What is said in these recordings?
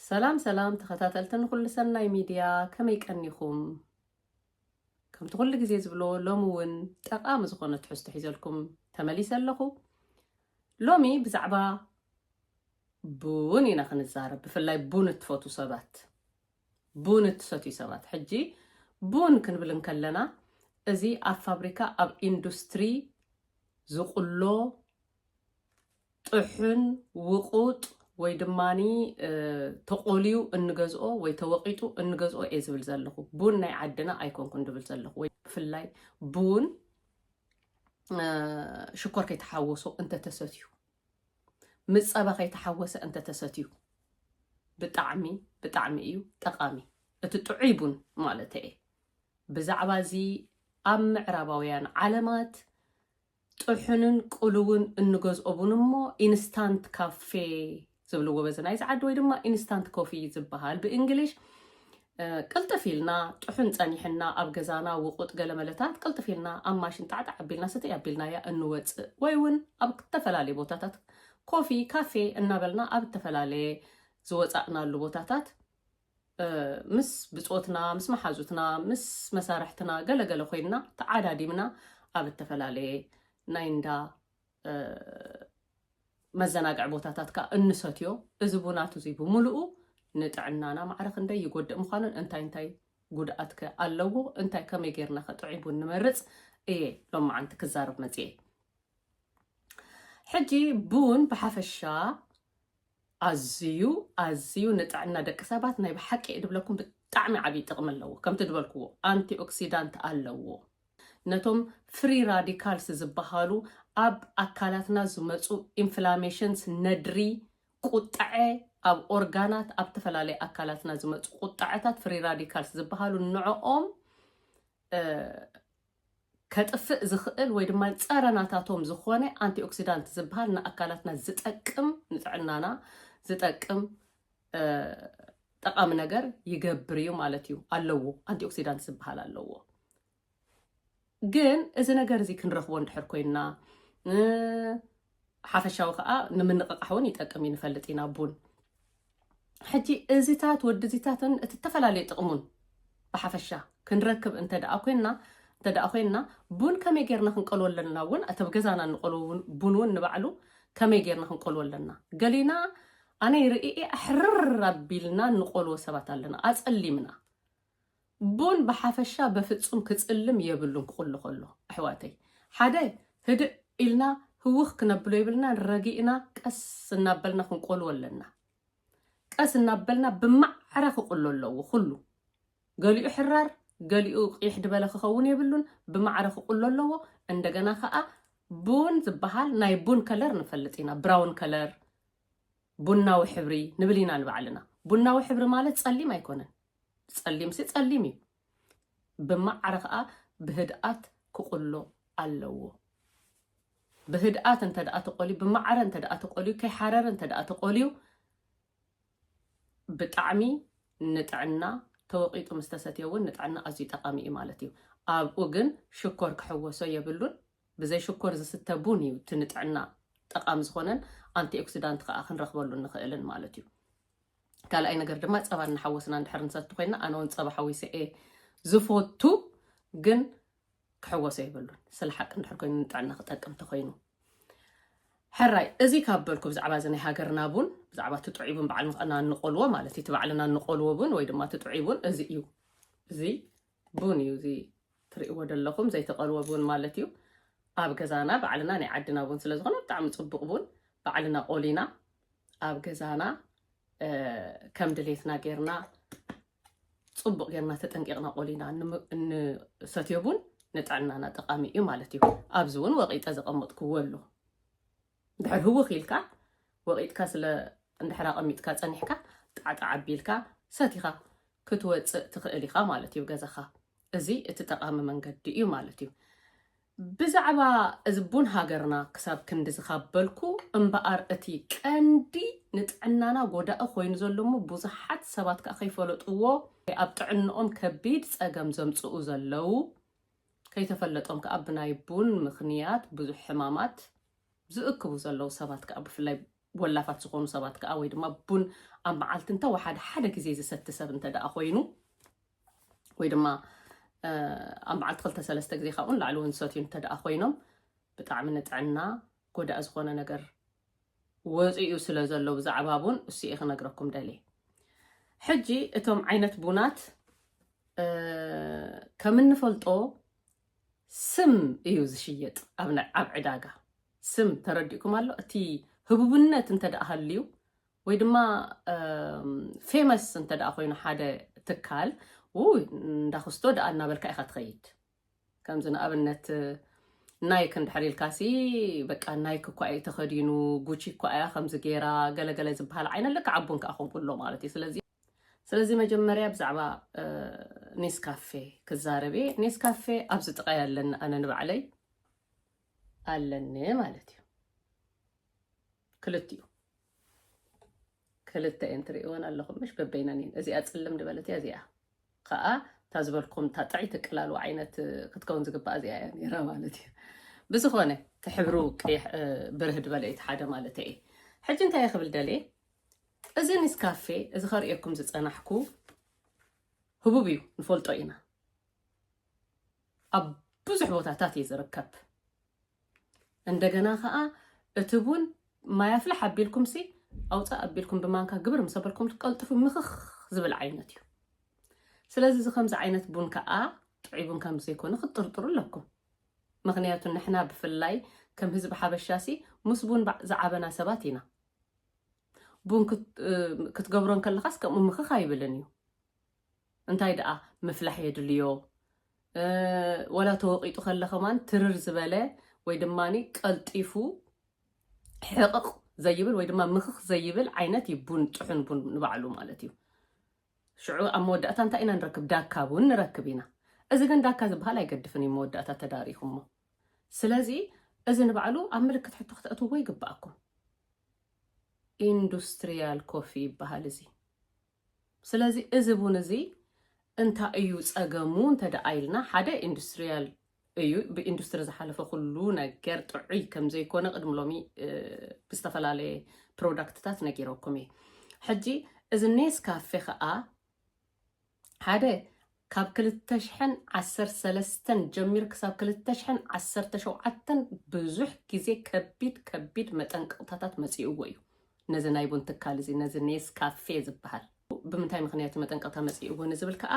ሰላም ሰላም ተኸታተልቲ ንኹሉ ሰናይ ሚድያ፣ ከመይ ቀኒኹም? ከምቲ ኩሉ ግዜ ዝብሎ፣ ሎሚ እውን ጠቓሚ ዝኾነ ትሕዝቶ ሒዘልኩም ተመሊሰ ኣለኹ። ሎሚ ብዛዕባ ቡን ኢና ክንዛረብ፣ ብፍላይ ቡን እትፈቱ ሰባት፣ ቡን እትሰትዩ ሰባት። ሕጂ ቡን ክንብል እንከለና፣ እዚ ኣብ ፋብሪካ፣ ኣብ ኢንዱስትሪ ዝቑሎ ጥሑን ውቑጥ ወይ ድማኒ፣ እ፣ ተቖልዩ እንገዝኦ ወይ ተወቒጡ እንገዝኦ እየ ዝብል ዘለኹ። ቡን ናይ ዓድና ኣይኮንኩን ድብል ዘለኹ። ወይ ብፍላይ ቡን፣ እ፣ ሽኮር ከይተሓወሶ እንተተሰትዩ፣ ምስ ጸባ ከይተሓወሰ እንተተሰትዩ፣ ብጣዕሚ፣ ብጣዕሚ እዩ ጠቓሚ። እቲ ጥዑይ ቡን ማለት እየ። ብዛዕባ እዚ ኣብ ምዕራባውያን ዓለማት ጥሑንን ቅሉውን እንገዝኦ ቡን እሞ ኢንስታንት ካፌ ዝብልዎ በዚ ናይዚ ዓዲ፣ ወይ ድማ ኢንስታንት ኮፊ ዝበሃል ብእንግሊሽ፣ እ፣ ቅልጥፍ ኢልና ጥሑን ጸኒሕና ኣብ ገዛና ውቑጥ ገለመለታት ቅልጥፍ ኢልና ኣብ ማሽን ጣዕጣዕ ኣቢልና ስትይ ኣቢልናያ እንወጽእ፣ ወይ እውን ኣብ ዝተፈላለየ ቦታታት ኮፊ ካፌ እናበልና ኣብ ዝተፈላለየ ዝወጻእናሉ ቦታታት፣ እ፣ ምስ ብጾትና፣ ምስ መሓዙትና፣ ምስ መሳርሕትና ገለገለ ኮይንና ተዓዳዲምና ኣብ እተፈላለየ ናይ እንዳ፣ እ፣ መዘናግዒ ቦታታት ከኣ እንሰትዮ። እዚ ቡናት እዚ ብምሉኡ ንጥዕናና ማዕረ ክንደይ ይጎድእ ምዃኑን እንታይ እንታይ ጉድኣት ከ ኣለዎ፣ እንታይ ከመይ ጌርና ከ ጥዑይ ቡን ንመርጽ እየ ሎማዓንቲ ክዛረብ መጽየ። ሕጂ ቡን ብሓፈሻ ኣዝዩ፣ ኣዝዩ ንጥዕና ደቂ ሰባት ናይ ብሓቂ እየ ድብለኩም ብጣዕሚ ዓብዪ ጥቕሚ ኣለዎ። ከምቲ ድበልክዎ፣ ኣንቲኦክሲዳንት ኣለዎ። ነቶም ፍሪ ራዲካልስ ዝበሃሉ ኣብ ኣካላትና ዝመጹ ኢንፍላሜሽንስ፣ ነድሪ፣ ቁጥዐ፣ ኣብ ኦርጋናት፣ ኣብ ተፈላለየ ኣካላትና ዝመጹ ቁጥዐታት ፍሪ ራዲካልስ ዝበሃሉ ንዕኦም፣ እ፣ ከጥፍእ ዝኽእል ወይ ድማ ጸረ ናታቶም ዝኾነ ኣንቲኦክሲዳንት ዝበሃል ንኣካላትና ዝጠቅም፣ ንጥዕናና ዝጠቅም፣ እ፣ ጠቓሚ ነገር ይገብር እዩ ማለት እዩ። ኣለዎ፣ ኣንቲኦክሲዳንት ዝበሃል ኣለዎ። ግን እዚ ነገር እዚ ክንረኽቦ እንድሕር ኮይንና፣ እ፣ ሓፈሻዊ ከኣ ንምንቕቓሕ እውን ይጠቅም እዩ፣ ንፈልጥ ኢና ቡን። ሕጂ እዚታት፣ ወዲ እዚታትን እቲ እተፈላለየ ጥቕሙን ብሓፈሻ ክንረክብ እንተ ደኣ ኮይንና፣ እንተ ደኣ ኮይንና፣ ቡን ከመይ ጌርና ክንቀልዎ ኣለና እውን፣ እቲ ኣብ ገዛና እንቀልዎ እውን፣ ቡን እውን ንባዕሉ ከመይ ጌርና ክንቀልዎ ኣለና። ገሊና ኣነ ይርኢ እየ፣ ኣሕርር ኣቢልና እንቆልዎ ሰባት ኣለና፣ ኣጸሊምና። ቡን ብሓፈሻ በፍጹም ክጽልም የብሉን ክቑሎ ከሎ፣ ኣሕዋተይ። ሓደ፣ ህድእ ኢልና ህውኽ ክነብሎ የብልና፣ ረጊእና ቀስ እናበልና ክንቆልዎ ኣለና። ቀስ እናበልና ብማዕረ ክቑሎ ኣለዎ ኩሉ። ገሊኡ ሕራር፣ ገሊኡ ቅይሕ ድበለ ክኸውን የብሉን፣ ብማዕረ ክቑሎ ኣለዎ። እንደገና ከኣ ቡን ዝበሃል ናይ ቡን ከለር ንፈልጥ ኢና፣ ብራውን ከለር፣ ቡናዊ ሕብሪ ንብል ኢና ንባዕልና። ቡናዊ ሕብሪ ማለት ጸሊም ኣይኮነን። ጸሊምሲ ጸሊም እዩ። ብማዕረ ከኣ ብህድኣት ክቑሎ ኣለዎ። ብህድኣት እንተ ደኣ ተቆልዩ፣ ብማዕረ እንተ ደኣ ተቆልዩ፣ ከይሓረረ እንተ ደኣ ተቆልዩ፣ ብጣዕሚ ንጥዕና፣ ተወቒጡ ምስ ተሰትየ እውን ንጥዕና ኣዝዩ ጠቓሚ እዩ ማለት እዩ። ኣብኡ ግን ሽኮር ክሕወሶ የብሉን። ብዘይ ሽኮር ዝስተ ቡን እዩ እቲ ንጥዕና ጠቓሚ ዝኾነን ኣንቲኦክሲዳንት ከኣ ክንረኽበሉ እንኽእልን ማለት እዩ። ካልኣይ ነገር ድማ ጸባ እናሓወስና እንድሕር ንሰቲ ኮይና፣ ኣነ እውን ጸባ ሓዊሰ እየ ዝፈቱ፣ ግን ክሕወሶ የብሉን። ስለ ሓቂ እንድሕር ኮይኑ ንጥዕና ክጠቅም ተኾይኑ። ሕራይ፣ እዚ ካብ በልኩ ብዛዕባ እዚ ናይ ሃገርና ቡን፣ ብዛዕባ እቲ ጥዑይ ቡን በዓል ምቕና እንቆልዎ ማለት እዩ። እቲ ባዕልና እንቆልዎ ቡን ወይ ድማ እቲ ጥዑይ ቡን እዚ እዩ። እዚ ቡን እዩ፣ እዚ ትርእይዎ ዘለኹም ዘይተቐልወ ቡን ማለት እዩ። ኣብ ገዛና ባዕልና ናይ ዓድና ቡን ስለ ዝኾነ ብጣዕሚ ጽቡቕ ቡን ባዕልና ቆሊና ኣብ ገዛና፣ እ፣ ከም ድሌትና ጌርና ጽቡቕ ጌርና ተጠንቂቕና ቆሊና እንም-፣ እንሰትዮ ቡን ንጥዕናና ጠቓሚ እዩ ማለት እዩ። ኣብዚ እውን ወቒጠ ዘቐመጥክዎ ኣሎ። እንድሕር ህውኽ ኢልካ ወቒጥካ ስለ እንድሕር ኣቐሚጥካ ጸኒሕካ ጣዕጣዕ ኣቢልካ ሰቲኻ ክትወጽእ ትኽእል ኢኻ ማለት እዩ ገዛኻ። እዚ እቲ ጠቓሚ መንገዲ እዩ ማለት እዩ። ብዛዕባ እዚ ቡን ሃገርና ክሳብ ክንዲ ዝኻበልኩ እምበኣር እቲ ቀንዲ ንጥዕናና ጎዳኢ ኮይኑ ዘሎ እሞ ብዙሓት ሰባት ከኣ ከይፈለጥዎ ኣብ ጥዕንኦም ከቢድ ጸገም ዘምጽኡ ዘለዉ ከይተፈለጦም ከኣ ብናይ ቡን ምኽንያት ብዙሕ ሕማማት ዝእክቡ ዘለዉ ሰባት ከኣ ብፍላይ ወላፋት ዝኾኑ ሰባት ከዓ ወይ ድማ ቡን ኣብ መዓልቲ እንተወሓደ ሓደ ግዜ ዝሰቲ ሰብ እንተ ደኣ ኮይኑ ወይ ድማ ኣብ መዓልቲ ክልተ ሰለስተ ግዜ ካብኡ ንላዕሊ እውን ዝሰትዩ እንተ ደኣ ኮይኖም ብጣዕሚ ንጥዕና ጎዳኢ ዝኾነ ነገር ወፂኡ ስለ ዘሎ ብዛዕባ ቡን እሱ እየ ክነግረኩም ደልየ። ሕጂ እቶም ዓይነት ቡናት ከም እንፈልጦ ስም እዩ ዝሽየጥ ኣብ ዕዳጋ። ስም ተረዲእኩም ኣሎ። እቲ ህቡብነት እንተ ደኣ ሃልዩ ወይ ድማ ፌመስ እንተ ደኣ ኮይኑ ሓደ ትካል እንዳክስቶ ደኣ እናበልካ ኢኻ ትኸይድ። ከምዚ ንኣብነት ናይክ እንድሕር ኢልካሲ በቃ ናይክ እኳ እዩ ተኸዲኑ፣ ጉቺ እኳ እያ ከምዚ ገይራ ገለገለ ዝበሃል ዓይነት ልክዕ ኣቦን ከዓ ከምኡ ኣሎ ማለት እዩ። ስለዚ ስለዚ መጀመርያ ብዛዕባ ኔስካፌ ክዛረብ እየ። ኔስካፌ ኣብዚ ጥቃይ ኣለኒ፣ ኣነ ንባዕለይ ኣለኒ ማለት እዩ። ክልቲኡ ክልተ እየን ትርእይወን ኣለኹም ምሽ በበይነን እየን። እዚኣ ፅልም ዝበለት እያ፣ እዚኣ ከዓ እታ ዝበልኩም እታ ጥዕይቲ ቅላሉ ዓይነት ክትከውን ዝግባእ እዚኣ እያ ነይራ ማለት እዩ። ብዝኾነ እቲ ሕብሩ ቀይሕ ብርህ ዝበለ እቲ ሓደ ማለት እየ። ሕጂ እንታይ ክብል ደልየ፣ እዚ ኔስካፌ እዚ ከርእየኩም ዝፀናሕኩ ህቡብ እዩ፣ ንፈልጦ ኢና። ኣብ ብዙሕ ቦታታት እዩ ዝርከብ። እንደገና ከዓ እቲ ቡን ማይ ኣፍልሕ ኣቢልኩም ሲ ኣውፃእ ኣቢልኩም ብማንካ ግብር ምስ ኣበልኩም ቀልጥፉ ምኽኽ ዝብል ዓይነት እዩ። ስለዚ እዚ ከምዚ ዓይነት ቡን ከዓ ጥዑይ ቡን ከም ዘይኮነ ክትጥርጥሩ ኣለኩም። ምክንያቱ ንሕና ብፍላይ ከም ህዝቢ ሓበሻ ሲ ምስ ቡን ዝዓበና ሰባት ኢና። ቡን ክትገብሮ እንከለኻስ ከምኡ ምኽኽ ኣይብልን እዩ። እንታይ ደኣ ምፍላሕ የድልዮ። ወላ ተወቂጡ ከለ ከማን ትርር ዝበለ ወይ ድማ ቀልጢፉ ሕቕቕ ዘይብል ወይ ድማ ምኽኽ ዘይብል ዓይነት እዩ ቡን፣ ጥሑን ቡን ንባዕሉ ማለት እዩ። ሽዑ ኣብ መወዳእታ እንታይ ኢና ንረክብ? ዳካ ቡን ንረክብ ኢና። እዚ ግን ዳካ ዝበሃል ኣይገድፍን እዩ፣ መወዳእታ ተዳሪኹሞ። ስለዚ እዚ ንባዕሉ ኣብ ምልክት ሕቶ ክተእትዎ ይግባኣኩም። ኢንዱስትሪያል ኮፊ ይበሃል እዚ። ስለዚ እዚ ቡን እዚ እንታይ እዩ ጸገሙ እንተ ደኣ ኢልና፣ ሓደ ኢንዱስትሪያል እዩ። ብኢንዱስትሪ ዝሓለፈ ኩሉ ነገር ጥዑይ ከም ዘይኮነ ቅድሚ ሎሚ ብዝተፈላለየ ፕሮዳክትታት ነጊረኩም እየ። ሕጂ እዚ ኔስካፌ ከኣ ሓደ ካብ ክልተ ሽሕን ዓሰርተ ሰለስተን ጀሚሩ ክሳብ ክልተ ሽሕን ዓሰርተ ሸውዓተን ብዙሕ ግዜ ከቢድ ከቢድ መጠንቀቕታታት መጺእዎ እዩ። ነዚ ናይ ቡን ትካል እዚ፣ ነዚ ኔስካፌ ዝበሃል። ብምንታይ ምኽንያት እዩ መጠንቀቕታ መጺእዎ ንዝብል ከኣ፣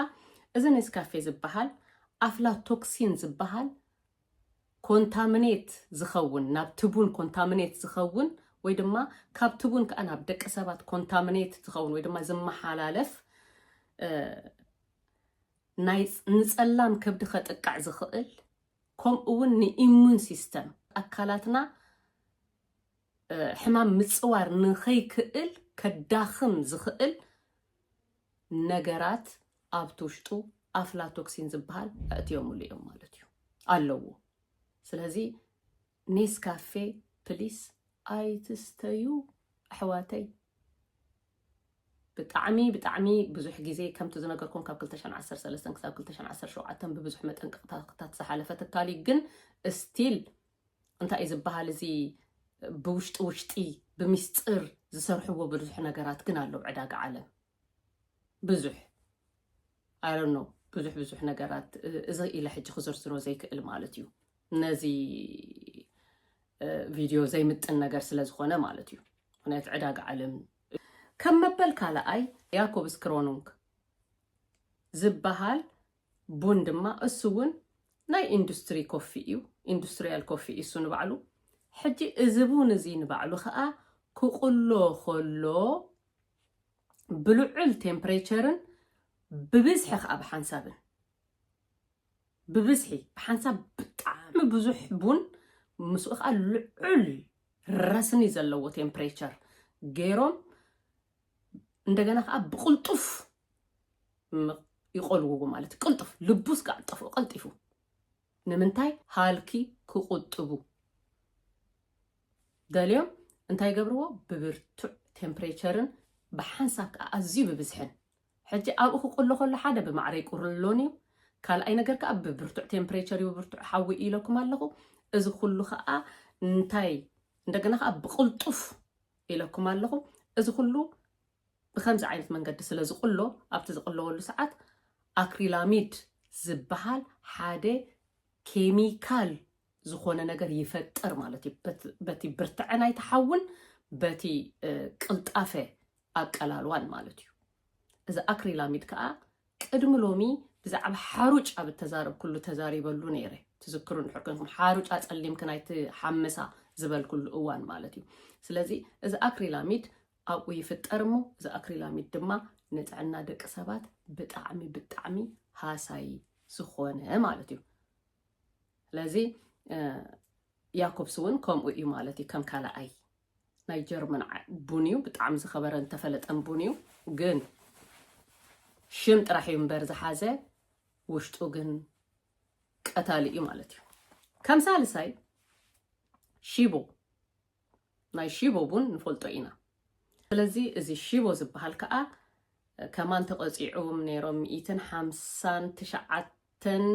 እዚ ኔስካፌ ዝበሃል ኣፍላቶክሲን ዝበሃል ኮንታሚኔት ዝኸውን፣ ናብቲ ቡን ኮንታሚኔት ዝኸውን ወይ ድማ ካብቲ ቡን ከኣ ናብ ደቂ ሰባት ኮንታሚኔት ዝኸውን ወይ ድማ ዝመሓላለፍ ናይ ንጸላም ከብዲ ከጥቅዕ ዝኽእል ከምኡ እውን ንኢሙን ሲስተም ኣካላትና ሕማም ምፅዋር ንኸይክእል ከዳኽም ዝኽእል ነገራት ኣብቲ ውሽጡ ኣፍላቶክሲን ዝበሃል ኣእትዮምሉ እዮም ማለት እዩ ኣለዎ። ስለዚ ኔስካፌ ፕሊስ ኣይትስተዩ ኣሕዋተይ። ብጣዕሚ ብጣዕሚ ብዙሕ ግዜ ከምቲ ዝነገርኩም ካብ ክልተ ሽሕን ዓሰርተ ሰለስተን ክሳብ ክልተ ሽሕን ዓሰርተ ሸውዓተን ብብዙሕ መጠንቀቕታታት ዝሓለፈ ትካል እዩ። ግን ስቲል እንታይ እዩ ዝበሃል እዚ ብውሽጢ ውሽጢ ብሚስጥር ዝሰርሕዎ ብዙሕ ነገራት ግን ኣለዉ ዕዳጋ ዓለም ብዙሕ I don't know ብዙሕ ብዙሕ ነገራት እዚ ኢለ ሕጂ ክዝርዝሮ ዘይክእል ማለት እዩ። ነዚ ቪድዮ ዘይምጥን ነገር ስለ ዝኾነ ማለት እዩ። ምክንያቱ ዕዳጋ ዓለም ከም መበል ካልኣይ ያኮብስ ክሮኑንግ ዝበሃል ቡን ድማ እሱ እውን ናይ ኢንዱስትሪ ኮፊ እዩ፣ ኢንዱስትሪያል ኮፊ እዩ እሱ ንባዕሉ። ሕጂ እዚ ቡን እዚ ንባዕሉ ከዓ ክቁሎ ከሎ ብልዑል ቴምፕሬቸርን ብብዝሒ ከዓ ብሓንሳብን ብብዝሒ ብሓንሳብ ብጣዕሚ ብዙሕ ቡን ምስኡ ከዓ ልዑል ረስኒ ዘለዎ ቴምፕሬቸር ገይሮም እንደገና ከዓ ብቅልጡፍ ይቆልውዎ ማለት ቅልጡፍ ልቡስ ከዓ ጠፍኡ ቀልጢፉ ንምንታይ ሃልኪ ክቁጥቡ ደልዮም እንታይ ገብርዎ ብብርቱዕ ቴምፕሬቸርን ብሓንሳብ ከዓ ኣዝዩ ብብዝሕን ሕጂ ኣብኡ ክቁሎ ከሎ ሓደ ብማዕረ ይቁርሎን እዩ ካልኣይ ነገር ከዓ ብብርቱዕ ቴምፕሬቸር እዩ ብብርቱዕ ሓዊ ኢለኩም ኣለኹ እዚ ኩሉ ከዓ እንታይ እንደገና ከዓ ብቅልጡፍ ኢለኩም ኣለኹ። እዚ ኩሉ ብከምዚ ዓይነት መንገዲ ስለ ዝቕሎ፣ ኣብቲ ዝቕለወሉ ሰዓት ኣክሪላሚድ ዝበሃል ሓደ ኬሚካል ዝኾነ ነገር ይፈጥር ማለት እዩ። በቲ ብርትዐ ናይቲ ሓውን በቲ ቅልጣፈ ኣቀላልዋን ማለት እዩ። እዚ ኣክሪላሚድ ከዓ ቅድሚ ሎሚ ብዛዕባ ሓሩጭ ኣብ እተዛረብኩሉ ተዛሪበሉ ነይረ። ትዝክሩ እንድሕር ኮንኩም፣ ሓሩጭ ኣጸሊምኪ ናይቲ ሓምሳ ዝበልኩሉ እዋን ማለት እዩ። ስለዚ እዚ ኣክሪላሚድ ኣብኡ ይፍጠር እሞ፣ እዚ ኣክሪላሚድ ድማ ንጥዕና ደቂ ሰባት ብጣዕሚ ብጣዕሚ ሃሳይ ዝኾነ ማለት እዩ። ስለዚ ያኮብስ እውን ከምኡ እዩ ማለት እዩ። ከም ካልኣይ ናይ ጀርመን ቡን እዩ፣ ብጣዕሚ ዝኸበረን ተፈለጠን ቡን እዩ። ግን ሽም ጥራሕ እዩ እምበር ዝሓዘ፣ ውሽጡ ግን ቀታሊ እዩ ማለት እዩ። ከም ሳልሳይ ሺቦ፣ ናይ ሺቦ ቡን ንፈልጦ ኢና። ስለዚ እዚ ሺቦ ዝበሃል ከዓ ከማን ተቐፂዖም ነይሮም፣ ሚእትን ሓምሳን ትሽዓተን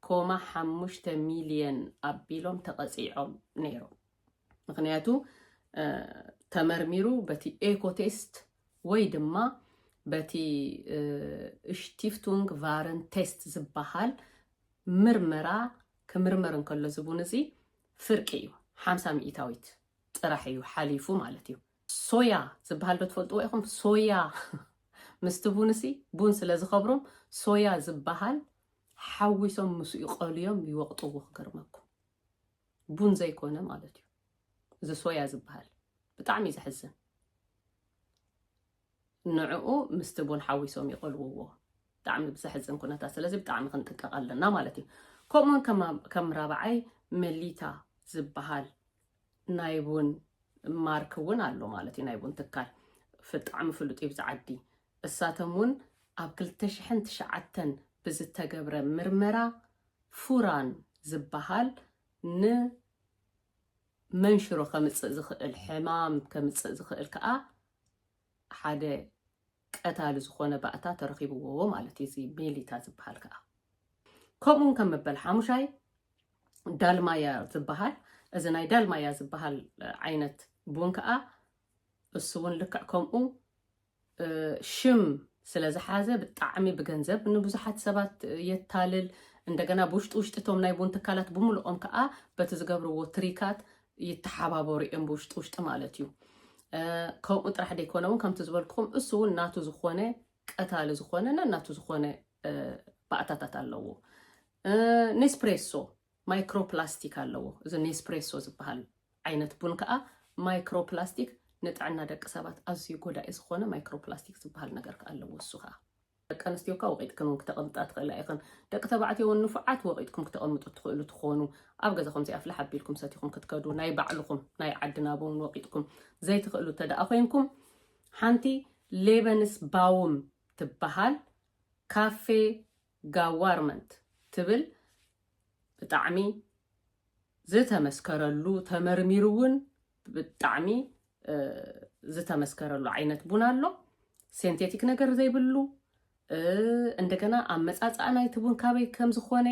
ኮማ ሓሙሽተ ሚልየን ኣቢሎም ተቐፂዖም ነይሮም። ምክንያቱ ተመርሚሩ በቲ ኤኮ ቴስት ወይ ድማ በቲ ሽቲፍቱንግ ቫረን ቴስት ዝበሃል ምርመራ ክምርመር እንከሎ ዝቡን እዚ ፍርቂ እዩ። ሓምሳ ሚእታዊት ጥራሕ እዩ ሓሊፉ ማለት እዩ። ሶያ ዝበሃል ዶ ትፈልጥዎ ኢኹም? ሶያ ምስቲ ቡን ሲ ቡን ስለ ዝኸብሮም ሶያ ዝበሃል ሓዊሶም ምስኡ ቀልዮም ይወቕጥዎ። ክገርመኩም ቡን ዘይኮነ ማለት እዩ። እዚ ሶያ ዝበሃል ብጣዕሚ እዩ ዘሕዝን። ንዕኡ ምስቲ ቡን ሓዊሶም ይቐልውዎ። ብጣዕሚ ብዘሕዝን ኩነታት። ስለዚ ብጣዕሚ ክንጥንቀቕ ኣለና ማለት እዩ። ከምኡውን ከም ራብዓይ መሊታ ዝበሃል ናይ ቡን ማርክ እውን ኣሎ ማለት እዩ። ናይ ቡን ትካል ብጣዕሚ ፍሉጥ እዩ ብዚ ዓዲ። እሳቶም እውን ኣብ ክልተ ሽሕን ትሽዓተን ብዝተገብረ ምርመራ ፉራን ዝበሃል ንመንሽሮ ከምፅእ ዝኽእል፣ ሕማም ከምፅእ ዝኽእል ከዓ ሓደ ቀታሊ ዝኾነ ባእታ ተረኺብዎ ማለት እዩ። እዚ ሜሊታ ዝበሃል ከዓ ከምኡውን ከም መበል ሓሙሻይ ዳልማያ ዝበሃል፣ እዚ ናይ ዳልማያ ዝበሃል ዓይነት ቡን ከዓ እሱ እውን ልክዕ ከምኡ ሽም ስለ ዝሓዘ ብጣዕሚ ብገንዘብ ንብዙሓት ሰባት የታልል። እንደገና ብውሽጢ ውሽጢ እቶም ናይ ቡን ትካላት ብምልኦም ከዓ በቲ ዝገብርዎ ትሪካት ይተሓባበሩ እዮም ብውሽጢ ውሽጢ ማለት እዩ። ከምኡ ጥራሕ ደይኮነ እውን ከምቲ ዝበልኩኹም እሱ እውን ናቱ ዝኾነ ቀታሊ ዝኾነ ናናቱ ዝኾነ ባእታታት ኣለዎ። ኔስፕሬሶ ማይክሮፕላስቲክ ኣለዎ። እዚ ኔስፕሬሶ ዝበሃል ዓይነት ቡን ከዓ ማይክሮፕላስቲክ ንጥዕና ደቂ ሰባት ኣዝዩ ጎዳኢ ዝኾነ ማይክሮፕላስቲክ ዝበሃል ነገር ከዓ ኣለዎ። እሱ ከዓ ደቂ ኣንስትዮ እኳ ወቂጥክን እውን ክተቐምጣ ትኽእላ ኢኽን። ደቂ ተባዕትዮ እውን ንፉዓት ወቂጥኩም ክተቐምጡ ትኽእሉ ትኾኑ። ኣብ ገዛኹም ዘይኣፍልሕ ኣቢልኩም ሰቲኹም ክትከዱ፣ ናይ ባዕልኹም ናይ ዓድና ቡን ወቂጥኩም ዘይትኽእሉ እንተ ደኣ ኮይንኩም፣ ሓንቲ ሌበንስ ባውም ትበሃል ካፌ ጋዋርመንት ትብል ብጣዕሚ ዝተመስከረሉ፣ ተመርሚሩ እውን ብጣዕሚ ዝተመስከረሉ ዓይነት ቡን ኣሎ። ሴንቴቲክ ነገር ዘይብሉ፣ እንደገና ኣመፃፅኣ ናይቲ ቡን ካበይ ከም ዝኾነ፣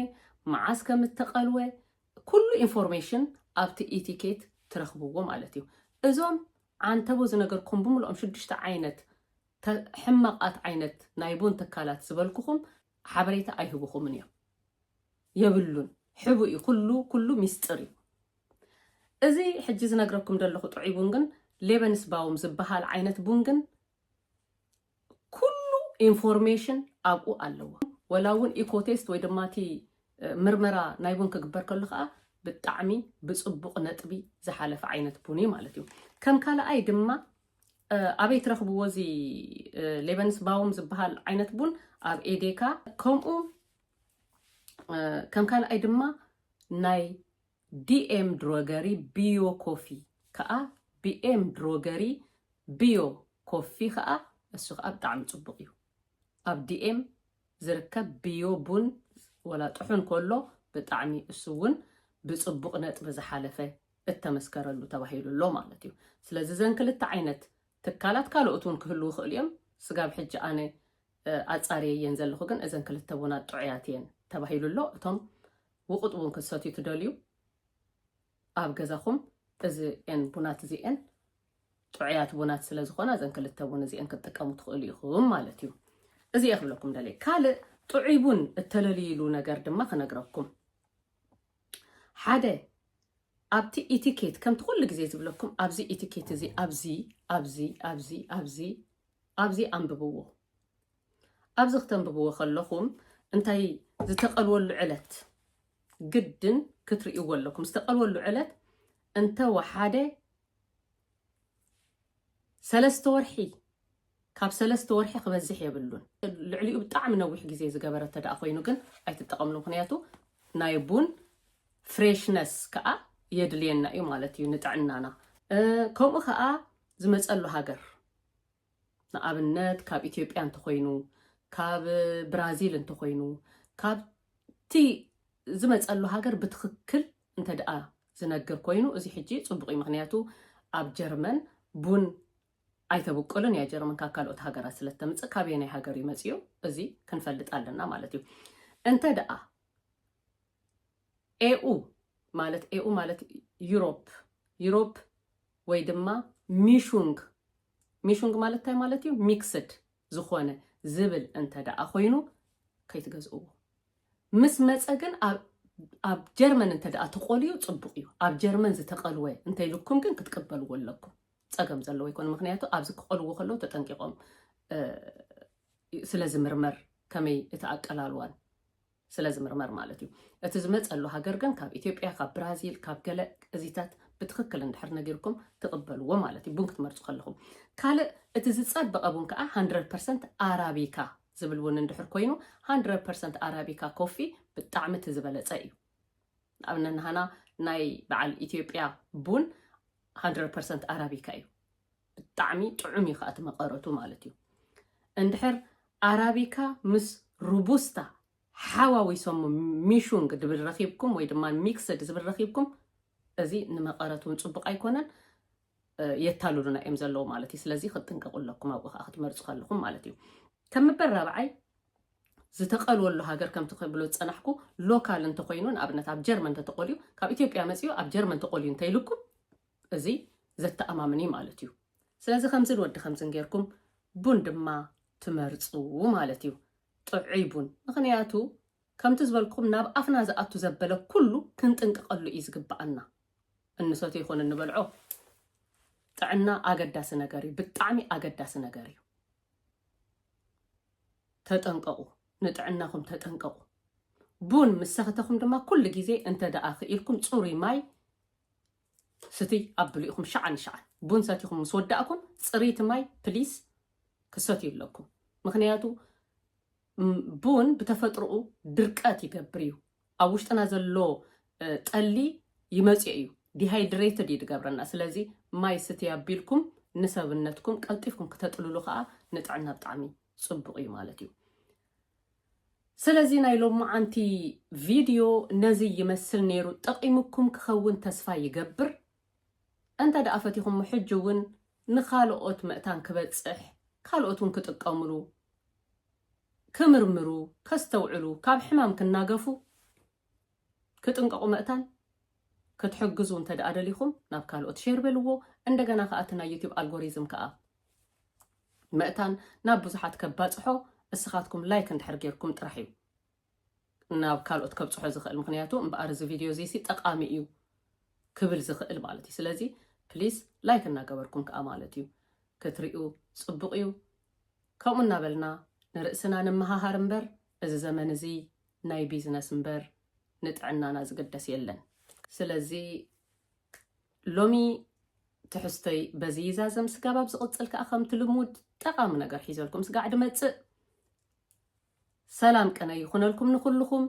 መዓስ ከም እተቐልወ፣ ኩሉ ኢንፎርሜሽን ኣብቲ ኢቲኬት ትረኽብዎ ማለት እዩ። እዞም ዓንተቦ ዝነገርኩም ብምልኦም ሽዱሽተ ዓይነት ሕማቓት ዓይነት ናይ ቡን ትካላት ዝበልኩኹም ሓበሬታ ኣይህብኹምን እዮም። የብሉን። ሕቡ እዩ። ኩሉ ኩሉ ሚስጥር እዩ። እዚ ሕጂ ዝነግረኩም ዘለኹ ጥዑይ ቡን ግን ሌበንስ ባውም ዝበሃል ዓይነት ቡን ግን ኩሉ ኢንፎርሜሽን ኣብኡ ኣለዎ። ወላ እውን ኢኮቴስት ወይ ድማ እቲ ምርመራ ናይ ቡን ክግበር ከሎ ከዓ ብጣዕሚ ብፅቡቕ ነጥቢ ዝሓለፈ ዓይነት ቡን እዩ ማለት እዩ። ከም ካልኣይ ድማ ኣበይ ትረኽብዎ እዚ ሌበንስ ባውም ዝበሃል ዓይነት ቡን? ኣብ ኤዴካ። ከምኡ ከም ካልኣይ ድማ ናይ ዲኤም ድሮገሪ ቢዮ ኮፊ ከዓ፣ ቢኤም ድሮገሪ ቢዮ ኮፊ ከዓ እሱ ከዓ ብጣዕሚ ፅቡቕ እዩ። ኣብ ዲኤም ዝርከብ ቢዮ ቡን ወላ ጥሑን ከሎ ብጣዕሚ እሱ እውን ብፅቡቕ ነጥቢ ዝሓለፈ እተመስከረሉ ተባሂሉ ኣሎ ማለት እዩ። ስለዚ እዘን ክልተ ዓይነት ትካላት ካልኦት እውን ክህልዉ ይኽእሉ እዮም። ስጋብ ሕጂ ኣነ ኣጻርየ እየን ዘለኹ፣ ግን እዘን ክልተ ቡናት ጥዑያት እየን ተባሂሉ ኣሎ። እቶም ውቑጥ ቡን ክትሰትዩ ትደልዩ ኣብ ገዛኹም እዚኤን ቡናት እዚኤን ጥዑያት ቡናት ስለ ዝኾና እዘን ክልተ ቡን እዚአን ክትጥቀሙ ትኽእሉ ኢኹም ማለት እዩ። እዚ እየ ክብለኩም ደልየ። ካልእ ጥዑይ ቡን እተለልይሉ ነገር ድማ ክነግረኩም። ሓደ ኣብቲ ኢቲኬት ከምቲ ኩሉ ግዜ ዝብለኩም ኣብዚ ኢቲኬት እዚ ኣብዚ ኣብዚ ኣብዚ ኣብዚ ኣብዚ ኣንብብዎ። ኣብዚ ክተንብብዎ ከለኹም እንታይ ዝተቐልወሉ ዕለት ግድን ክትርእይዎ ኣለኩም። ዝተቐልወሉ ዕለት እንተ ወሓደ ሰለስተ ወርሒ ካብ ሰለስተ ወርሒ ክበዝሕ የብሉን። ልዕሊኡ ብጣዕሚ ነዊሕ ግዜ ዝገበረ እንተ ደኣ ኮይኑ ግን ኣይትጠቐምሉ። ምኽንያቱ ናይ ቡን ፍሬሽነስ ከዓ የድልየና እዩ ማለት እዩ ንጥዕናና። ከምኡ ከዓ ዝመፀሉ ሃገር ንኣብነት ካብ ኢትዮጵያ እንተኮይኑ ካብ ብራዚል እንተኮይኑ ካብቲ ዝመፀሉ ሃገር ብትክክል እንተ ደኣ ዝነግር ኮይኑ እዚ ሕጂ ፅቡቅ እዩ። ምክንያቱ ኣብ ጀርመን ቡን ኣይተብቁልን እያ ጀርመን ካብ ካልኦት ሃገራት ስለተምፅእ ካበየናይ ሃገር ይመፅኡ እዚ ክንፈልጥ ኣለና ማለት እዩ። እንተ ደኣ ኤኡ ማለት ኤኡ ማለት ዩሮፕ ዩሮፕ ወይ ድማ ሚሹንግ ሚሹንግ ማለት እንታይ ማለት እዩ? ሚክስድ ዝኾነ ዝብል እንተ ደኣ ኮይኑ ከይትገዝእዎ። ምስ መፀ ግን ኣብ ጀርመን እንተ ደኣ ተቆልዩ ፅቡቅ እዩ። ኣብ ጀርመን ዝተቀልወ እንተይልኩም ግን ክትቅበልዎ ኣለኩም። ፀገም ዘለዎ ይኮነ። ምክንያቱ ኣብዚ ክቆልዎ ከለዉ ተጠንቂቆም ስለ ዝምርመር ከመይ እቲ ኣቀላልዋን ስለ ዝምርመር ማለት እዩ። እቲ ዝመፀሉ ሃገር ግን ካብ ኢትዮጵያ፣ ካብ ብራዚል፣ ካብ ገለ እዚታት ብትክክል እንድሕር ነጊርኩም ትቕበልዎ ማለት እዩ። ቡን ክትመርፁ ከለኹም ካልእ እቲ ዝፀበቐ ቡን ከዓ ሃንድረድ ፐርሰንት ኣራቢካ ዝብል እውን እንድሕር ኮይኑ ሃንድረድ ፐርሰንት ኣራቢካ ኮፊ ብጣዕሚ እቲ ዝበለፀ እዩ። ንኣብነት ንሃና ናይ በዓል ኢትዮጵያ ቡን ሃንድረድ ፐርሰንት ኣራቢካ እዩ። ብጣዕሚ ጥዑም እዩ ከዓ እቲ መቐረቱ ማለት እዩ። እንድሕር ኣራቢካ ምስ ሩቡስታ ሓዋዊሶም ሚሹንግ ድብል ረኺብኩም ወይ ድማ ሚክስድ ዝብል ረኺብኩም እዚ ንመቐረት እውን ፅቡቅ ኣይኮነን። የታልሉና እዮም ዘለዉ ማለት እዩ። ስለዚ ክትጥንቀቁ ኣለኩም ኣብኡ ከዓ ክትመርፁ ከለኹም ማለት እዩ። ከም ምበር ራብዓይ ዝተቐልወሉ ሃገር ከምቲ ክብሎ ዝፀናሕኩ ሎካል እንተኮይኑ ንኣብነት ኣብ ጀርመን እንተተቆልዩ ካብ ኢትዮጵያ መፅዩ ኣብ ጀርመን ተቆልዩ እንተይልኩም እዚ ዘተኣማምን እዩ ማለት እዩ። ስለዚ ከምዝን ወዲ ከምዝን ጌርኩም ቡን ድማ ትመርፁ ማለት እዩ። ጥዑይ ቡን ምክንያቱ ከምቲ ዝበልኩም ናብ ኣፍና ዝኣቱ ዘበለ ኩሉ ክንጥንቀቀሉ እዩ ዝግበኣና። እንሰትዮ ይኹን እንበልዖ ጥዕና ኣገዳሲ ነገር እዩ። ብጣዕሚ ኣገዳሲ ነገር እዩ። ተጠንቀቁ፣ ንጥዕናኹም ተጠንቀቁ። ቡን ምስ ሰኽተኹም ድማ ኩሉ ግዜ እንተ ደኣ ክኢልኩም ፅሩይ ማይ ስትይ ኣብሉ ኢኹም። ሸዓን ሸዓን ቡን ሰቲኹም ምስ ወዳእኩም ፅርይቲ ማይ ፕሊስ ክሰትዩ ኣለኩም። ምክንያቱ ቡን ብተፈጥሮኡ ድርቀት ይገብር እዩ። ኣብ ውሽጥና ዘሎ ጠሊ ይመፅኦ እዩ፣ ዲሃይድሬትድ እዩ ዝገብረና። ስለዚ ማይ ስትይ ኣቢልኩም ንሰብነትኩም ቀልጢፍኩም ክተጥልሉ ከዓ ንጥዕና ብጣዕሚ ፅቡቅ እዩ ማለት እዩ። ስለዚ ናይ ሎማዓንቲ ቪድዮ ነዚ ይመስል ነይሩ። ጠቂሙኩም ክኸውን ተስፋ ይገብር። እንተ ደኣ ፈቲኹም ሕጂ እውን ንኻልኦት መእታን ክበፅሕ ካልኦት እውን ክጥቀምሉ ክምርምሩ ከስተውዕሉ ካብ ሕማም ክናገፉ ክጥንቀቁ መእታን ክትሕግዙ እንተ ደኣ ደሊኹም ናብ ካልኦት ሼር በልዎ። እንደገና ከዓ እቲ ናይ ዩቲብ ኣልጎሪዝም ከዓ መእታን ናብ ብዙሓት ከባፅሖ እስኻትኩም ላይክ እንድሕር ጌርኩም ጥራሕ እዩ ናብ ካልኦት ከብፅሖ ዝኽእል። ምክንያቱ እምበኣር እዚ ቪድዮ እዚ ሲ ጠቃሚ እዩ ክብል ዝኽእል ማለት እዩ። ስለዚ ፕሊስ ላይክ እናገበርኩም ከዓ ማለት እዩ ክትሪኡ ፅቡቅ እዩ። ከምኡ እናበልና ንርእስና ንመሃሃር እምበር እዚ ዘመን እዚ ናይ ቢዝነስ እምበር ንጥዕናና ዝግደስ የለን። ስለዚ ሎሚ ትሕዝቶይ በዚ ይዛዘም። ስጋብ ኣብ ዝቕፅል ከዓ ከምቲ ልሙድ ጠቃሚ ነገር ሒዘልኩም ስጋዕ ድመፅእ። ሰላም ቅነ ይኹነልኩም ንኹልኹም።